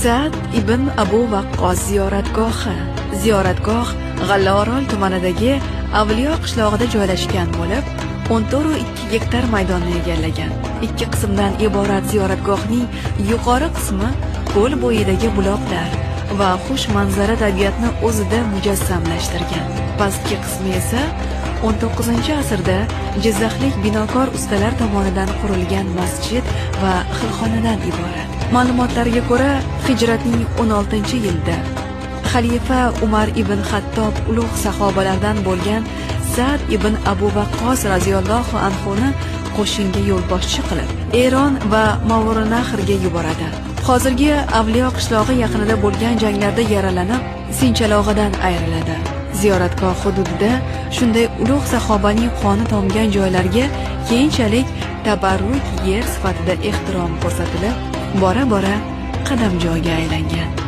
Sa'd ibn Abu Waqqos ziyoratgohi. Ziyoratgoh G'allaorol tumanidagi Avliyo qishlog'ida joylashgan bo'lib, 14,2 gektar maydonni egallagan. Ikki qismdan iborat ziyoratgohning yuqori qismi ko'l bo'yidagi buloqlar va xush manzara tabiatni o'zida mujassamlashtirgan. Pastki qismi esa 19-asrda jizzaxlik binokor ustalar tomonidan qurilgan masjid va xilxonadan iborat. Ma'lumotlarga ko'ra, hijratning 16-yilida xalifa Umar ibn Xattob ulug' sahobalardan bo'lgan Sa'd ibn Abu Waqqos roziyallohu anhuni qo'shinga yo'lboshchi qilib, Eron va Movarounnahrga yuboradi. Hozirgi Avliyo qishlog'i yaqinida bo'lgan janglarda yaralanib, sinchalog'idan ayriladi. Ziyoratgoh hududida shunday ulug' sahobaning qoni tomgan joylarga keyinchalik tabarruk yer sifatida ehtirom ko'rsatilib, bora-bora qadamjoga aylangan.